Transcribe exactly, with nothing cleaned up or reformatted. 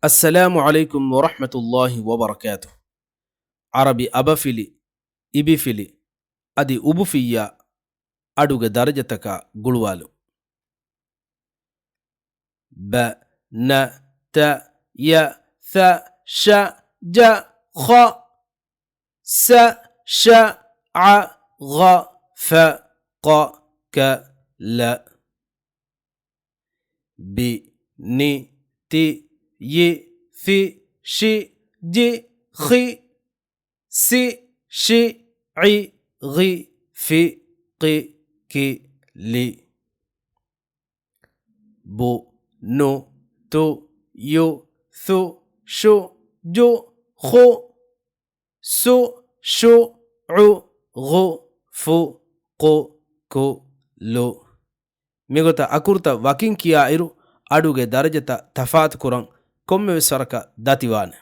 އައްސަލާމު ޢަލައިކުމް ވަރަޙްމަތުﷲި ވަބަރަކާތުހު. ޢަރަބި އަބަފިލި، އިބިފިލި، އަދި އުބުފިއްޔާ އަޑުގެ ދަރަޖަތަކާ ގުޅުވާލު. ބަ، ނަ، ތަ، ޔަ، ޘަ، ޝަ، ޖަ، ޚަ، ސަ، ޝަ، ޢަ، ޣަ، ފަ، ޤަ، ކަ، ލަ. ބި، ނި، ތި، ޔި، ފި، ޝި، ޖި، ޚި، ސި، ޝި، ޢި، ޣި، ފި، ޤި، ކި، ލި. ބު، ނު، ތު، ޔު، ޘު، ޝު، ޖު، ޚު، ސު، ޝު، ޢު، ޣު، ފު، ޤު، ކު، ލު. މިގޮތަށް އަކުރުތައް ވަކިން ކިޔާއިރު، އަޑުގެ ދަރަޖަތައް ތަފާތުކުރަން ކޮންމެވެސް ވަރަކަށް ދަތިވާނެ.